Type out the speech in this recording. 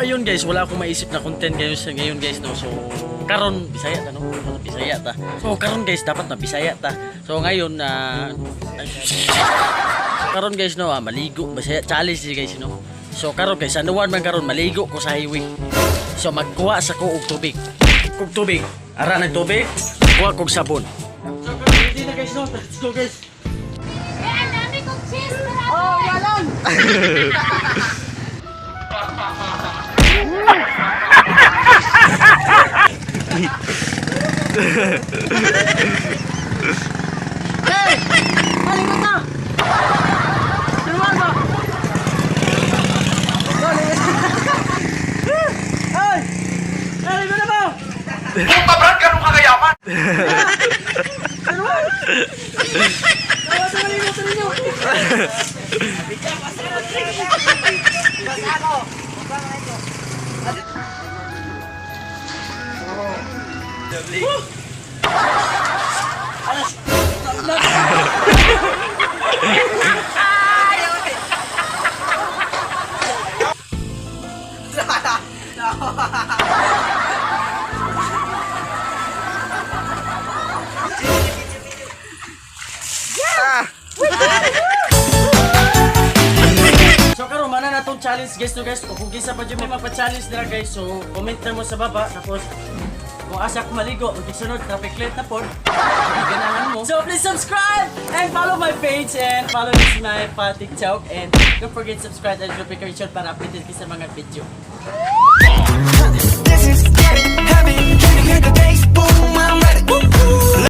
Ayun guys, wala akong maisip na content ngayon sa ngayon, guys, no. So karon Bisaya ta, no. Bisaya ta. So karon, guys, dapat na Bisaya ta. So ngayon na karon, guys, no, maligo Bisaya challenge guys, no. So karon, guys, anuan man karon maligo ko sa highway. So magkuha sa ko og tubig. Kog tubig. Ara ng tubig, kuha kog sabon. So karon ready na, guys, no. Let's go, guys. Eh, ang dami kong cheese. Marami. Oh, yalan! Hey! Malingot na! Tulungan mo! Dali! Ay! Ay, na ba? Puta, Brad, ganun ka kayaman! Tulungan! Tawa sa malingot sa ninyo! So karon mana na tong challenge, guys, no, guys. Kung kinsa pa jud may magpa-challenge nila, guys, so comment na mo sa baba, tapos kung asa ko maligo, magkisunod traffic light na pod. Ganahan mo. So please subscribe and follow my page and follow this my pa TikTok and don't forget subscribe and notification para updated ka sa mga video. This is getting heavy. Can you hear the bass? Boom, I'm ready.